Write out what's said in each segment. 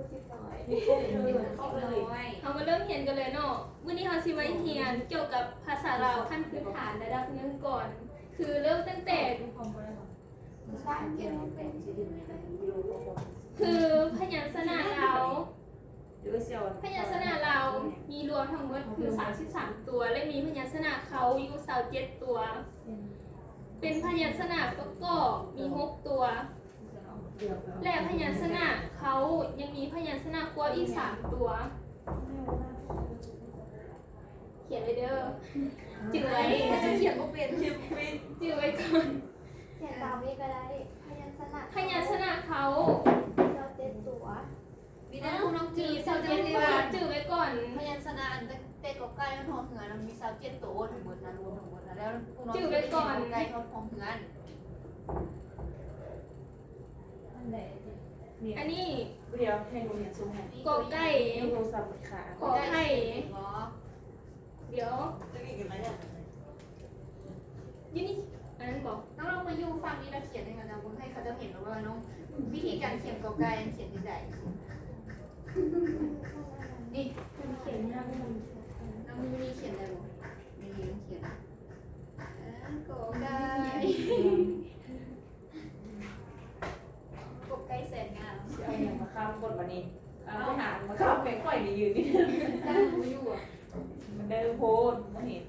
ເຮົາມາເລີ່ມຮຽນກັນເລີຍເນາະ. ມື້ນີ້ເຮົາຊິມາຮຽນກ່ຽວກັບພາສາລາວຂັ້ນພື້ນຖານລະດັບໜຶ່ງກ່ອນ ຄືເລີ່ມຕັ້ງແຕ່ ຄືພະຍັນຊະນະລາວ ພະຍັນຊະນະລາວມີລວມທັງໝົດຄືສາມສິບສາມຕົວ ແລະ ມີພະຍັນຊະນະເຄົ້າຢູ່ຊາວເຈັດຕົວ, ເປັນພະຍັນຊະນະປະກອບມີຫົກຕົວ ແລະ ພະຍັນຊະນະເຄົ້າຍັງມີພະຍັນຊະນະຄວບອີກສາມຕົວ. ຂຽນໄວ້ເດີ ຈື່ໄວ້ ຂຽນບໍ່ເປັນ ຈື່ໄວ້ກ່ອນ. ຂຽນຕາມນີ້ກໍໄດ້ ພະຍັນຊະນະ ພະຍັນຊະນະເຄົ້າ ຊາວເຈັດຕົວ ມີແຕ່ພວກນ້ອງຈື່ ມີຊາວເຈັດຕົວ ຈື່ໄວ້ກ່ອນ. ພະຍັນຊະນະອັນແຕ່ ແຕ່ ກ ໄກ່ ຮອດ ຮ ເຮືອນະ ມີຊາວເຈັດໂຕທັງໝົດນະ ລວມທັງໝົດນະ ແລ້ວພວກນ້ອງຈື່ໄວ້ກ່ອນ ກ ໄກ່ ຮອດ ຮ ເຮືອນ. ອັນນີ້ ດຽວໃຫ້ໜູເຮັດຊຸມໃຫ້ ກ ໄກ່ ໃນໂທລະສັບ ຂາ ຂໍໄຂ່ ດຽວ ຢູ່ນີ້ ອັນນັ້ນບໍ? ນ້ອງລອງມາຢູ່ຝັ່ງນີ້ລະຂຽນໃຫ້ເຂົາເຈົ້າເບິ່ງ ໃຫ້ເຂົາເຈົ້າເຫັນວ່ານ້ອງ ວິທີການຂຽນ ກ ໄກ່ ຂຽນຈັ່ງໃດ? ນີ້ ຂຽນຍາກ ນ້ອງມີຂຽນໄດ້ບໍ່? ມີຂຽນ ເອີ ກ ໄກ່ ກ ໄກ່ ແສນງາມ. ຊິເອົາຫຍັງມາຄ້ຳບົດບາດນີ້? ເອົາ ເອົາ ໄປຫາມາຄ້ຳແມ່ຂ້ອຍນີ້ ຢືນນີ້ ໄດ້ບໍ່ຢູ່ອະ? ມັນໄດ້ໂພດ ບໍ່ເຫັນ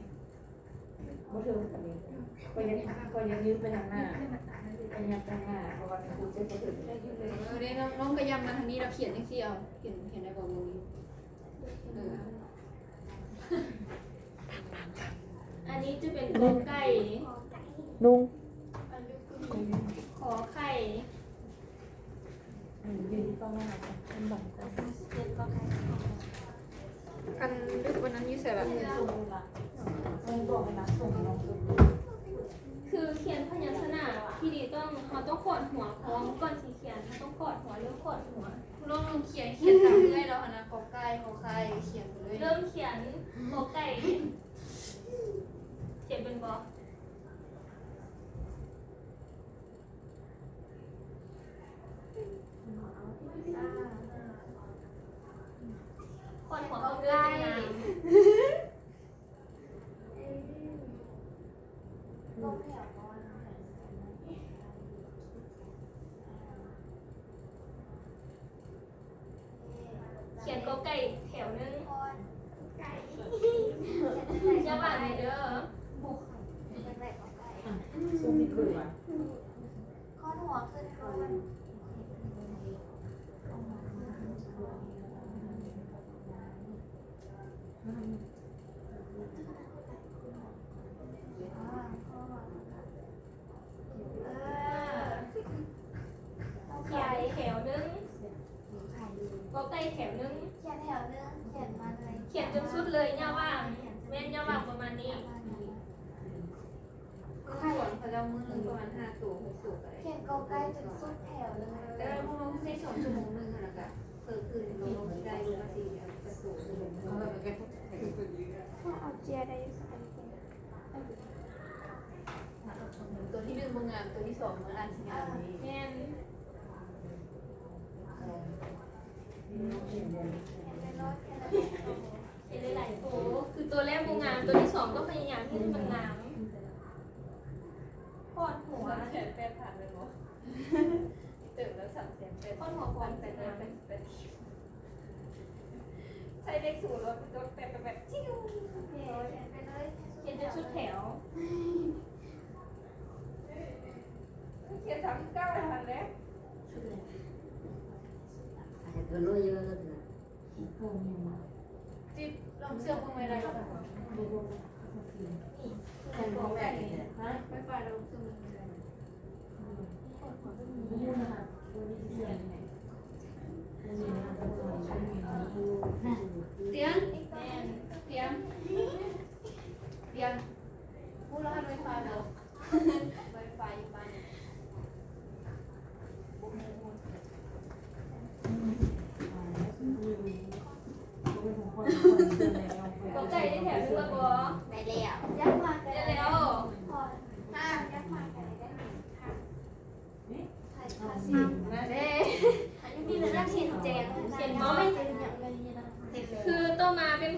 ບໍ່ເຖິງປານນີ້. ຂ້ອຍຍັງ ຂ້ອຍຍັງຢືນໄປທາງໜ້າ ຂ້ອຍຍັງໄປທາງໜ້າ ເພາະວ່າຄູເຈັບບໍ່ເຖິງ. ເອີ ເດ້ ນ້ອງ ນ້ອງກໍຢ້ຳມາທາງນີ້ ລະຂຽນຈັ່ງຊີ້ເອົາ ຂຽນ ຂຽນໄດ້ບໍ່? ບໍ່ມີ. ເອີ ອັນນີ້ຈະເປັນ ກ ໄກ່ ນຸ່ງ ຂໍໄຂ່ ອັນ ລຶກກວ່ານັ້ນຢູ່ໃສລະ? ຄືຂຽນພະຍັນຊະນະທີ່ດີຕ້ອງ ເຮົາຕ້ອງຂອດຫົວພ້ອມ ກ່ອນຊິຂຽນ ເຮົາຕ້ອງຂອດຫົວ ເລີ່ມຂອດຫົວ. ນ້ອງຂຽນ ຂຽນຕາມເອື້ອຍລາວຫັ້ນນະ ກ ໄກ່ ຂໍໄຂ່ ຂຽນໄປເລີຍ. ເລີ່ມຂຽນ ກ ໄກ່ ຂຽນເປັນບໍ່? ຂອດຫົວ ກ ໄກ່ ຂຽນ ກ ໄກ່ ແຖວໜຶ່ງ ຢ່າຫວ່າງເດີ. ຂຽນແຖວໜຶ່ງ ກ ໄກ່ ແຖວໜຶ່ງ ຂຽນແຖວໜຶ່ງ ຂຽນມາເລີຍ ຂຽນຈົນສຸດເລີຍ ຢ່າຫວ່າງ ແມ່ນ ຢ່າຫວ່າງ ປະມານນີ້. ເຮົາສອນເຂົາເຈົ້າມື້ໜຶ່ງປະມານຫ້າໂຕ ຫົກໂຕກໍໄດ້ ຂຽນ ກ ໄກ່ ຈົນສຸດແຖວເລີຍ. ແຕ່ວ່າພວກເຮົາໃຊ້ສອນຊົ່ວໂມງໜຶ່ງຫັ້ນນະ ກະເພີ່ມຂຶ້ນ ລອງ ລອງໄດ້ຢູ່ວ່າຊິຈັກໂຕ. ເອົາເຈຍໄດ້ຢູ່ ໂຕທີໜຶ່ງບໍ່ງາມ ໂຕທີສອງມັນອາດຊິງາມ. ແມ່ນ ເຫັນຫຼາຍໆໂຕ ຄືໂຕແລກບໍ່ງາມ ໂຕທີສອງຕ້ອງພະຍາຍາມເຮັດໃຫ້ມັນງາມ. ຂອດຫົວ ສາມແສນແປດພັນແມ່ນບໍ່? ເຕີມແລ້ວ ສາມແສນແປດ ຂອດຫົວ ຂອດຫົວ ແປດ ແປດ ແປດ ໃສ່ເລກສູນແລ້ວ ແປດ ແປດ ແປດ ໂອເຄ ຂຽນໄປເລີຍ ຂຽນຈົນສຸດແຖວ. ຂຽນສາມສິບເກົ້າ ແລ້ວຫັ້ນແຫຼະ. ຕິດລອງເຊື່ອມເບິ່ງໄວ້ໄດ້. ຕຽງ ຕຽງ ຕຽງ ຮູ້ລະຫັດໄວຟາຍບໍ່? ໄວຟາຍຢູ່ບ້ານ ກ ໄກ່ ໄດ້ແຖວໜຶ່ງແລ້ວບໍ່? ໄດ້ແລ້ວ ໄດ້ແລ້ວ. ເດ້ ມີແຕ່ນັກຮຽນແຈງ ຂຽນ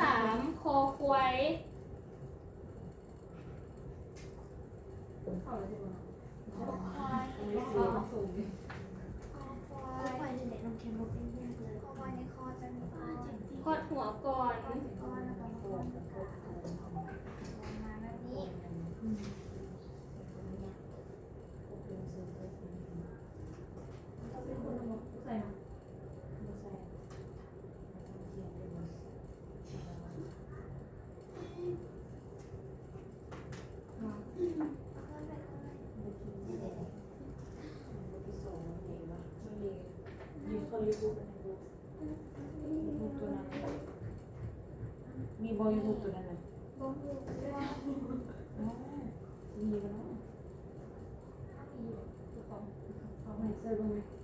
ສາມ ຄໍຄວາຍ. ຄອຄວາຍ ຄອຄວາຍ ຄອຄວາຍນີ້ແຫຼະ ນ້ອງເຂັມບໍ່ເປັນຫຍັງເລີຍ ຄອຄວາຍນີ້ ຄອຈະມີຄອດຫົວກ່ອນ ຄອດຫົວກ່ອນ ແລ້ວກໍມາຄອດປາກ ປະມານແບບນີ້. ມີບໍ່ຢູທູບຕົວນັ້ນນະ? ບໍ່ຮູ້ ອໍ ມີບໍ່ເນາະ? ເອົາໃຫ້ເຊີເບິ່ງແດ່.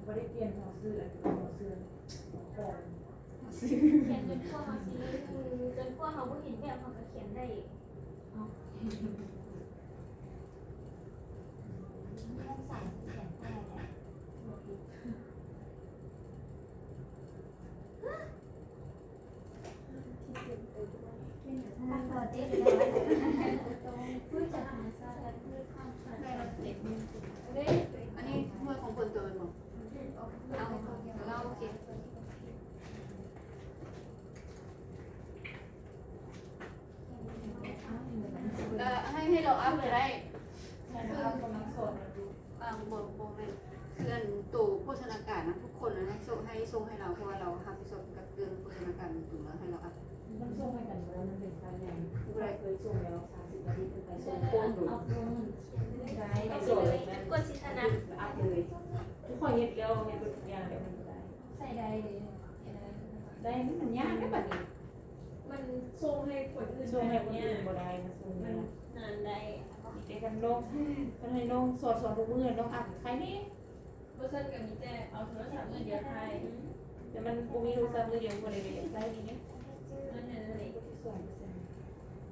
ບໍ່ໄດ້ປ່ຽນຫົວຊື່ ອັນຫົວຊື່ຂອງ ຂຽນຈົນກວ່າເຮົາຊິລືມ ຈົນກວ່າເຮົາບໍ່ເຫັນແບບ ເຮົາກໍຂຽນໄດ້. ອັນນີ້ເມື່ອຂອງເພິ່ນຕົວແມ່ນບໍ່? ເອົາ ເອົາ ໂອເຄ. ເອີ ໃຫ້ ໃຫ້ລາວອັບກໍໄດ້ ໃຫ້ລາວອັບກຳລັງສອນຢູ່. ອ່າ ບໍ່ ບໍ່ແມ່ນ ຄືອັນໂຕໂພຊະນາການນະ ທຸກຄົນນະ ໃຫ້ສົ່ງ ໃຫ້ສົ່ງໃຫ້ລາວ ເພາະວ່າລາວຮັບຜິດຊອບກັບເລື່ອງໂພຊະນາການໂດຍຕົງ ແລ້ວໃຫ້ລາວອັບ. ມັນສົ່ງໃຫ້ກັນບໍ່ໄດ້ ມັນເປັນໄຟລ໌ໃຫຍ່ ຜູ້ໃດເຄີຍສົ່ງແລ້ວ ສາມສິບນາທີຂຶ້ນໄປ ສົ່ງໂຄດໂດຍ ໄດ້ ໃຫ້ສອນເລີຍນະ ກວດສິທະນະ ອັບເລີຍ. ຂ້ອຍເຮັດແລ້ວ ເຮັດເບິດທຸກຢ່າງແລ້ວ ມັນບໍ່ໄດ້. ໃສ່ໄດ້ເດ້ ເຮັດໄດ້ ໄດ້ ມັນຍາກເດ້ບັດນີ້. ມັນສົ່ງໃຫ້ຄົນອື່ນ ສົ່ງໃຫ້ຄົນອື່ນບໍ່ໄດ້ ມັນສົ່ງຍາກ ງານໄດ້ ມີແຕ່ຄັນນ້ອງ ຄັນໃຫ້ນ້ອງສອນ ສອນທຸກມື້ ນ້ອງອັບໃຫ້ແດ່. ບໍ່ຊັ້ນກໍມີແຕ່ເອົາໂທລະສັບມືດຽວຖ່າຍ ແຕ່ມັນບໍ່ມີໂທລະສັບມືດຽວ ບໍ່ໄດ້ໃຊ້ນີ້ເດ້. ນັ້ນແຫຼະ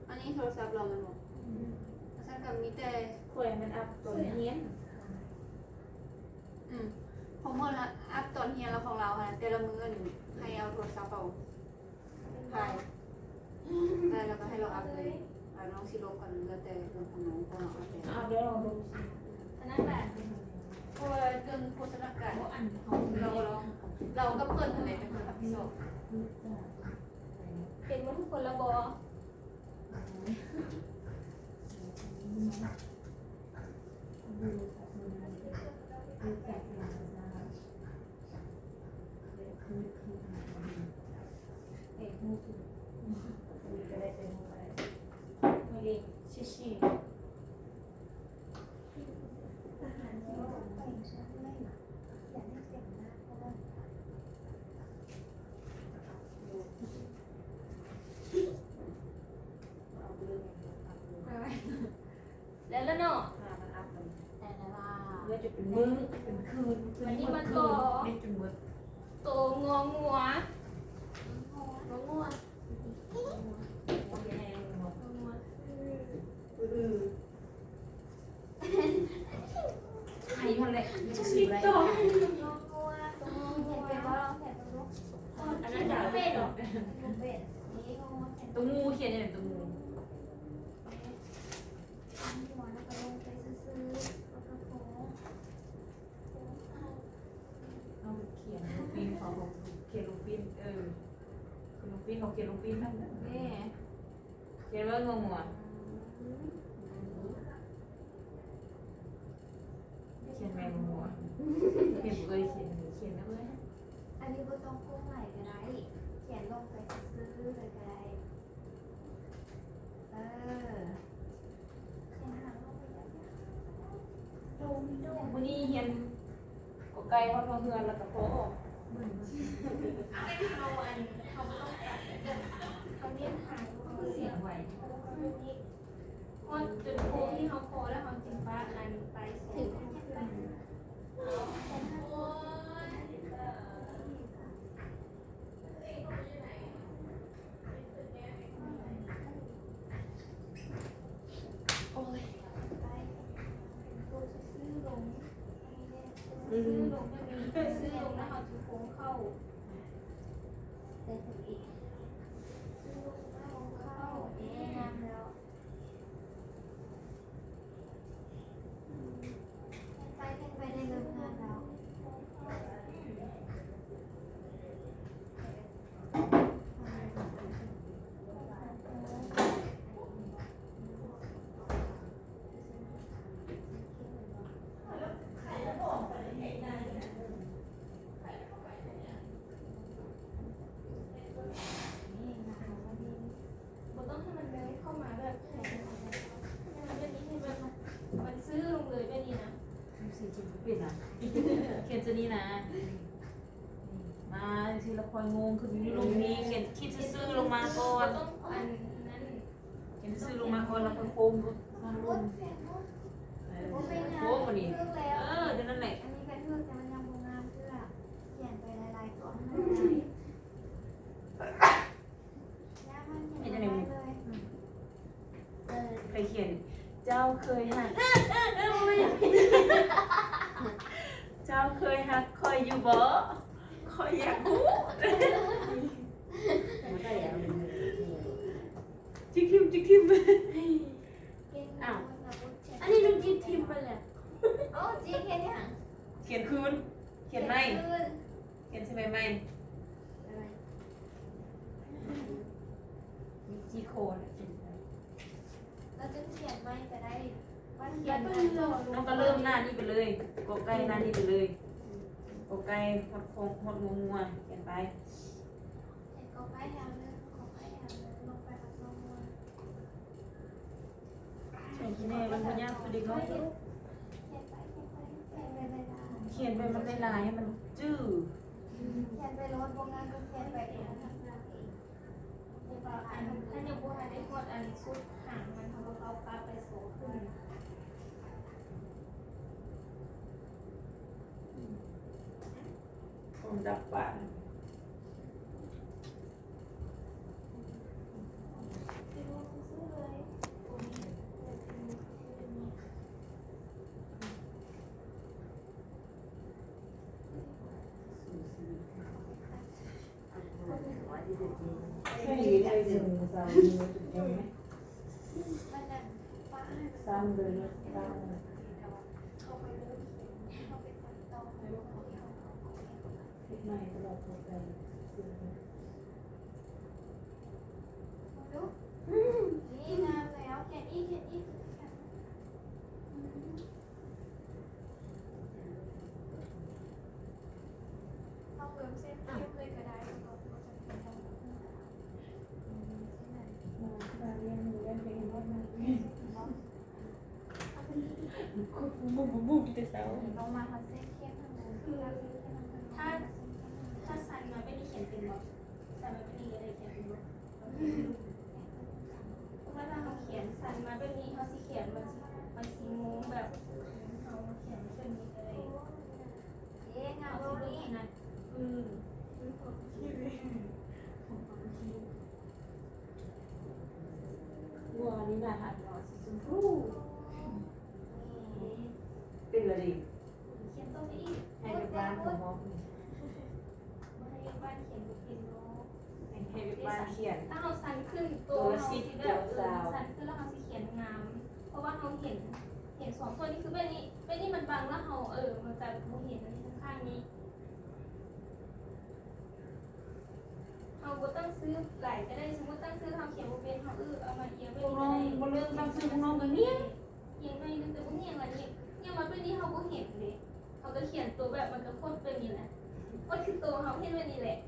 ອັນນີ້ໂທລະສັບລາວແມ່ນບໍ່? ອືມ ບໍ່ຊັ້ນກໍມີແຕ່ ຂ້ອຍມັນອັບຕອນຮຽນ. ອືມ ຂອງເພິ່ນລະອັບຕອນຮຽນ ແລ້ວຂອງລາວຫັ້ນ ແຕ່ລະມື້ນີ້ໃຫ້ເອົາໂທລະສັບເອົາ ຖ່າຍ ແລ້ວກໍໃຫ້ລາວອັບເລີຍ. ອ່າ ນ້ອງຊິລົງກັນ ແລ້ວແຕ່ເລື່ອງຂອງນ້ອງ ເພາະວ່າເອົາແຕ່ ເອົາເດີ ເອົາລົງ ອັນນັ້ນແຫຼະ ເພາະວ່າເລື່ອງໂພຊະນາການ ເຮົາ ເຮົາ ເຮົາກັບເພິ່ນຫັ້ນແຫຼະ ເປັນຄົນຮັບຜິດຊອບ. ເປັນໝົດທຸກຄົນລະບໍ່? ແລ້ວລະເນາະ ອ່າ ມັນອັບເລີຍ ແຕ່ລະວ່າ ເມື່ອຈະເປັນມື້ ເປັນຄືນ ຄືນນີ້ມັນກໍ ເຮັດຈົນເບິດ ໂຕງໍງົວ ງໍງົວ ງໍງົວ ອື ອື ໄທຫັ້ນແຫຼະ ຍັງຊື່ບໍ່ໄດ້ ງໍງົວ ໂຕງໍງົວ ອັນນັ້ນດາວເປັນ ໂຕງູ ຂຽນຈັ່ງໃດ ໂຕງູ. ເຮົາຂຽນລູກປີ້ນ ເຂົາຂຽນລູກປີ້ນ ເອີ ຂຽນລູກປີ້ນ ເຂົາຂຽນລູກປີ້ນນຳເດີ ຂຽນວ່າງົວ ງົວ ຂຽນແມ່ນງົວ ເຫັນບໍ່ເອີຍ ຂຽນ ຂຽນນຳເອີຍ. ອ ອັນນີ້ບໍ່ຕ້ອງໂຄ້ງຫຼາຍກໍໄດ້ ຂຽນລົງໄປຊື່ໆເລີຍກໍໄດ້. ເອີ ຂຽນຫາງລົງໄປຍາວໆ. ໂດ ໂດ ມື້ນີ້ຮຽນກໍໃກ້ຮອດເຮືອນແລ້ວກໍພໍ. ເບິ່ງ ເຮົາ ອັນ ເຮົາບໍ່ຕ້ອງ ເຮົາເນັ້ນຫາງລົງເລີຍ ເຮົາເນັ້ນ ຮອດຈົນໂຄ້ງທີ່ເຮົາພໍແລ້ວ ເຮົາຈຶ່ງປະອັນປາຍສອງ. ໂອ້ຍ ຊື່ໆລົງ ຊື່ໆລົງ ແບບນີ້ ຊື່ໆລົງແລ້ວເຮົາຈະໂຄ້ງເຂົ້າ ໂຄ້ງເຂົ້າ ເອີ ງາມແລ້ວ. ໄປ ໄປໄດ້ເລີ່ມງານແລ້ວ. ບໍ່ຕ້ອງໃຫ້ມັນເລີຍເຂົ້າມາແບບ ໃຫ້ມັນແບບນີ້ ໃຫ້ມັນ ມັນຊື່ລົງເລີຍແບບນີ້ນະ. ໜັງສືຂຽນບໍ່ເປັນນະ ຂຽນໂຕນີ້ນະ ມາຈັ່ງຊີ້ລະຄ່ອຍໂງ່ງຂຶ້ນ. ຢູ່ລຸ່ມນີ້ຂຽນຂີດຊື່ໆລົງມາກ່ອນ ອັນນັ້ນ ຂຽນຊື່ໆລົງມາກ່ອນ ລະຄ່ອຍໂຄ້ງລົງ ເອີ ໂຄ້ງມານີ້ ເອີ ແນວນັ້ນແຫຼະ. ອັນນີ້ກໍຖືກ ແຕ່ມັນຍັງບໍ່ງາມເທື່ອ ຂຽນໄປຫຼາຍໆຕົວໃຫ້ມັນງ່າຍ. ເຮັດຈັ່ງໃດ? ເອີ ໃຫ້ຂຽນ ເຈົ້າເຄີຍຮັກ ເຈົ້າເຄີຍຮັກຂ້ອຍຢູ່ບໍ່? ຂ້ອຍຢາກຮູ້. ຈິກທິ່ມ ຈິກທິ່ມ. ອ້າວ ອັນນີ້ໜູຈິກຖິ້ມໄປແລ້ວ. ເອົ້າ ຈິກເຮັດຫຍັງ? ຂຽນຄືນ ຂຽນໃໝ່ ຂຽນໃສ່ໃບໃໝ່. ມີຈີໂຄນຂຽນໄປ ລະຈຶ່ງຂຽນໃໝ່ກໍໄດ້. ມັນຂຽນ ມັນກໍເລີ່ມໜ້ານີ້ໄປເລີຍ ກໍໄກ່ໜ້ານີ້ໄປເລີຍ ກໍໄກ່ຮອດ ຮອດງົວ ຂຽນໄປ. ຂຽນກໍໄກ່ແຖວໜຶ່ງ ກໍໄກ່ແຖວໜຶ່ງ ລົງໄປຮັບນ້ອງມ່ວນ. ຂຽນແນ່ ມັນບໍ່ຍາກຄືເດັກນ້ອຍ. ຂຽນໄປ ຂຽນໄປ ຂຽນໄປຫຼາຍໆ ຂຽນໄປມັນຫຼາຍໆ ໃຫ້ມັນຈື່. ຂຽນໄປໂລດ ບໍ່ງາມກໍຂຽນໄປເອງ. ແຕ່ວ່າ ອັນ ຄັນຍັງບໍ່ທັນໄດ້ຮອດອັນສຸດຫາງມັນ ເຮົາກໍເອົາປະໄປໂຊຂຶ້ນ. ຄົນດັບປານ. ເຮັດວຽກບ້ານຂຽນບໍ່ເປັນເນາະ ໃຫ້ເຮັດວຽກບ້ານຂຽນ ຖ້າເຮົາສັ່ນຂຶ້ນໂຕເຮົາຊິແບບ ເອີ ສັ່ນຂຶ້ນແລ້ວເຮົາຊິຂຽນງາມ ເພາະວ່າເຮົາເຫັນ ເຫັນສອງໂຕນີ້ ຄືແບບນີ້ ແບບນີ້ມັນບັງແລ້ວເຮົາ ເອີ ມັນຈະບໍ່ເຫັນອັນນີ້ຂ້າງໆນີ້ ເຮົາບໍ່ຕ້ອງຊື້ຫຼາຍກໍໄດ້ ສົມມຸດຕັ້ງຊື່ເຮົາຂຽນບໍ່ເປັນ ເຮົາ ເອີ ເອົາມາອຽງໄວ້ນີ້ກໍໄດ້ ພວກນ້ອງບໍ່ເລີກຕັ້ງຊື່ ພວກນ້ອງກໍງຽງ ອຽງໄປນີ້ກໍບໍ່ງຽງລະ ງຽງ ງຽງມາແບບນີ້ເຮົາບໍ່ເຫັນເດ້ ເຮົາກໍຂຽນໂຕແບບມັນກໍຄົດແບບນີ້ແຫຼະ. ມັນຄືໂຕເຮົາ ເຮັດແບບນີ້ແຫຼະ.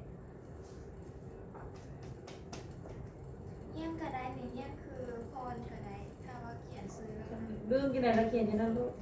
ຫຍັງກະໄດ້ນີ້ ຫຍັງຄືພອນກະໄດ້ ຖ້າວ່າຂຽນຊື່ແລ້ວນະ. ເບິ່ງຈັ່ງໃດລະຂຽນຈັ່ງນັ້ນລູກ.